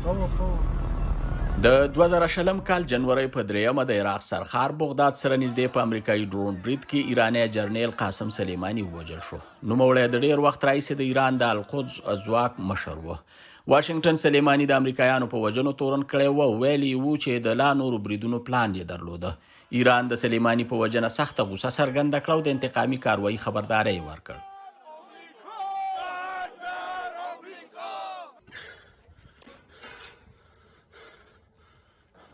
صور صور. د 2020 کال جنورۍ په درېیمه د عراق سرښار بغداد سره نږدې په امریکایي ډرون برید کې ایرانی جرنیل قاسم سلیماني ووژل شو. نوموړی د ډېر وخت راهیسې د ایران د القدس ځواک مشر و. واشنګټن سلیماني د امریکایانو په وژنو تورن کړی و او ویلي یې وو چې د لا نورو بریدونو پلان یې درلوده. ایران د سلیماني په وژنه سخته غوسه څرګنده کړه او د انتقامي کاروایی خبرداری یې ورکړ.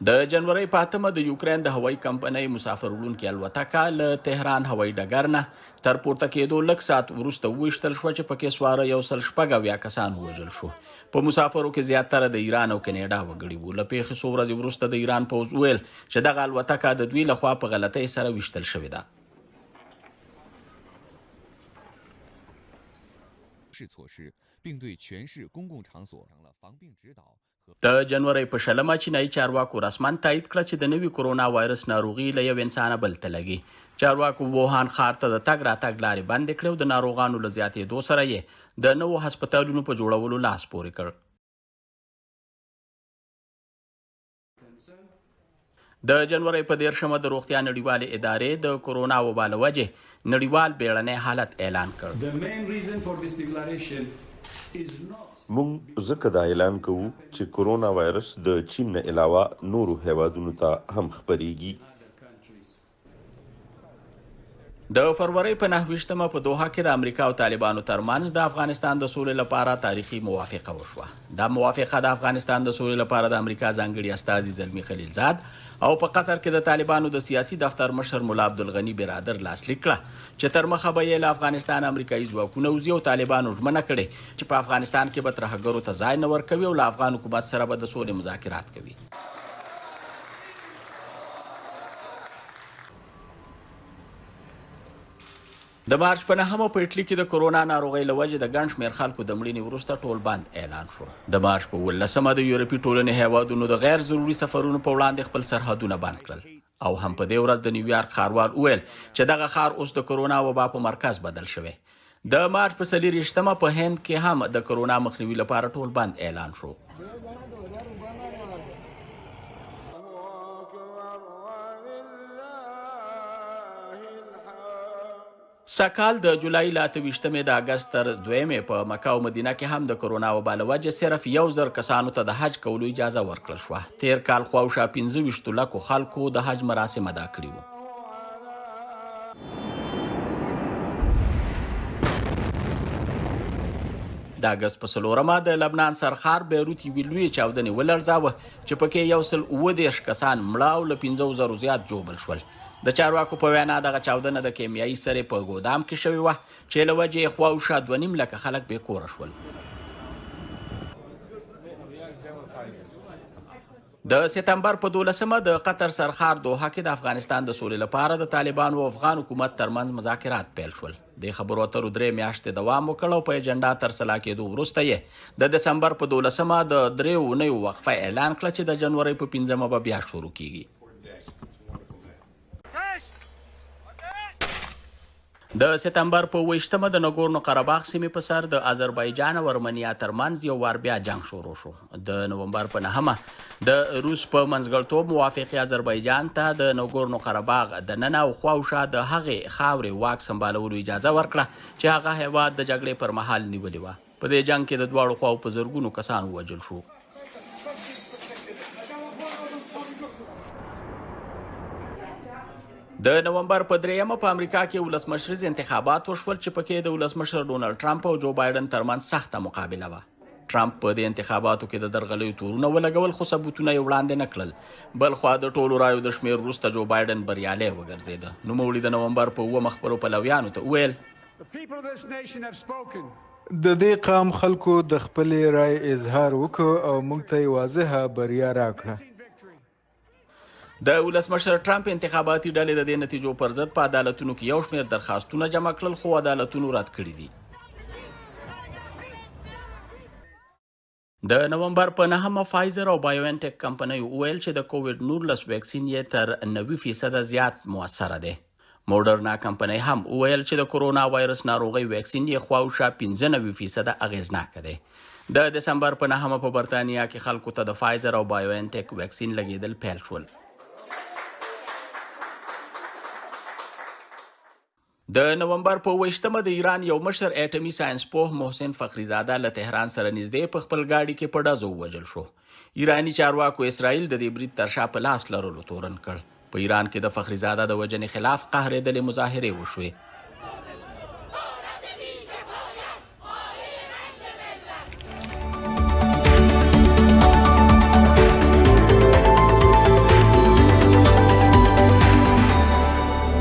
د جنورۍ په اتمه د یوکراین د هوایي کمپنۍ مسافر وړونکې الوتکه له تهران هوایي ډګر نه تر پورته کېدو لږ ساعت وروسته وویشتل شوه چې پکې سواره 176 کسان ووژل شو. په مسافرو کې زیاتره د ایران او کینیډا وګړي وو. له پېښې څو ورځې وروسته د ایران پوځ وویل چې دغه الوتکه د دوی لخوا په غلطۍ سره ویشتل شوې ده. د جنورۍ په شلمه چینایي چارواکو رسما تایید کړه چې د نوي کرونا وایرس ناروغي له یو انسانه بل ته لګي. چارواکو ووهان ښار ته د تګ راتګ لارې بندې کړې او د ناروغانو له زیاتېدو سره یې د نوو هسپتالونو په جوړولو لاس پورې کړ. د جنورۍ په 30مه د روغتیا نړیوالې ادارې د کرونا وبا له وجې نړیوال بیړنی حالت اعلان کړ. موږ ځکه دا اعلان کوو چې کورونا وایرس د چین نه علاوه نورو هیوادونو ته هم خپریږي. د فرورۍ په 29مه په دوحه کې د امریکا او طالبانو ترمنځ د افغانستان د سولې لپاره تاریخي موافقه وشوه. دا موافقه د افغانستان د سولې لپاره د امریکا ځانګړي استازي زلمي خلیلزاد او په قطر کې د طالبانو د سیاسي دفتر مشر ملا عبدالغني برادر لاسلیک کړه چې تر مخه به یې له افغانستان امریکایي ځواکونه وځي او طالبانو ژمنه کړې چې په افغانستان کې به ترهګرو ته ځای نه ورکوي او له افغان حکومت سره به د سولې مذاکرات کوي. د مارچ په نهمه په اټلي کې د کورونا ناروغۍ له وجې د ګڼ شمېر خلکو د مړینې وروسته ټول بند اعلان شو. د مارچ په 17مه د یورپي ټولنې هیوادونو د غیر ضروري سفرونو په وړاندې خپل سرحدونه بند کړل او هم په دې ورځ د نیویارک ښاروال وویل چې دغه ښار اوس د کورونا وبا په مرکز بدل شوی. د مارچ په 24مه په هند کې هم د کورونا مخنیوي لپاره ټول بند اعلان شو. سږکال د جولای له 28مې د اګست تر دویمې په مکه او مدینه کې هم د کرونا وبا له وجې صرف 1000 کسانو ته د حج کولو اجازه ورکړل شوه. تېر کال خواوشا 25 لکو خلکو د حج مراسم ادا کړي وو. د اګست په څلورمه د لبنان سرښار بیروت یوې لویې چاودنې ولړزاوه چې پکې 137 کسان مړه او له 5000 زیات ژوبل شول. د چارواکو په وینا دغه چاودنه د کیمیاوي سرې په ګودام کې شوې وه چې له وجې یې خواوشا 2.5 لکه خلک بې کوره شول. د ستمبر په 12مه د قطر سرښار دوحه کې د افغانستان د سولې لپاره د طالبانو او افغان حکومت ترمنځ مذاکرات پیل شول. دې خبرو اترو درې میاشتې دوام وکړ او په ایجنډا تر سلا کېدو وروسته یې د دسمبر په 12مه د درېیو اونیو وقفه اعلان کړه چې د جنورۍ په 5مه به بیا شروع کېږي. د ستمبر په 27مه د نګورنو قرهباغ سیمې په سر د آذربایجان او ارمنیا ترمنځ یو وار بیا جنګ شروع شو. د نومبر په 9مه د روس په منځګړتوب موافقې آذربایجان ته د نګورنو قرهباغ د ننه او خواوشا د هغې خاورې واک سمبالولو اجازه ورکړه چې هغه هیواد د جګړې پر مهال نیولې وه. په دې جنګ کې د دواړو خواو په زرګونو کسان ووژل شو. د نومبر په 3مه په امریکا کې ولسمشریز انتخابات وشول چې پکې د ولسمشر ډونالد ټرمپ او جو بایډن ترمنځ سخته مقابله وه. ټرمپ په دې انتخاباتو کې د درغلیو تورونه ولګول خو ثبوتونه یې وړاندې نه کړل. بلخوا د ټولو رایو د شمېر وروسته جو بایډن بریالی وګرځېده. نوموړي د نومبر په 7مه خپلو پلویانو ته وویل، د دې قام خلکو د خپلې رایې اظهار وکړ او موږ ته یې واضحه بریا راکړه. د ولسمشر ټرمپ انتخاباتي ډلې د دې نتیجو پر ضد په عدالتونو کې یو شمېر درخواستونه جمع کړل خو عدالتونو رد کړي دي. د نومبر په 9مه فایزر او بایوانټیک کمپنیو وویل چې د کوویډ 19 واکسین یې تر 90 فیصده زیات موثره دی. موډرنا کمپنۍ هم وویل چې د کورونا وایرس ناروغۍ واکسین یې خواوشا 95 فیصده اغېزناک دی. د دسمبر په نهمه په برتانیا کې خلکو ته د فایزر او بایو انټیک واکسین لګېدل پیل شول. د نومبر په 27مه د ایران یو مشر اټمي ساينس پوه محسن فخري زاده له تهران سره نږدې په خپل ګاډي کې په ډزو ووژل شو. ایراني چارواکو اسرائیل د دې برید تر شا په لاس لرلو تورن کړ. په ایران کې د فخري زاده د وژنې خلاف قهرېدلې مظاهرې وشوې.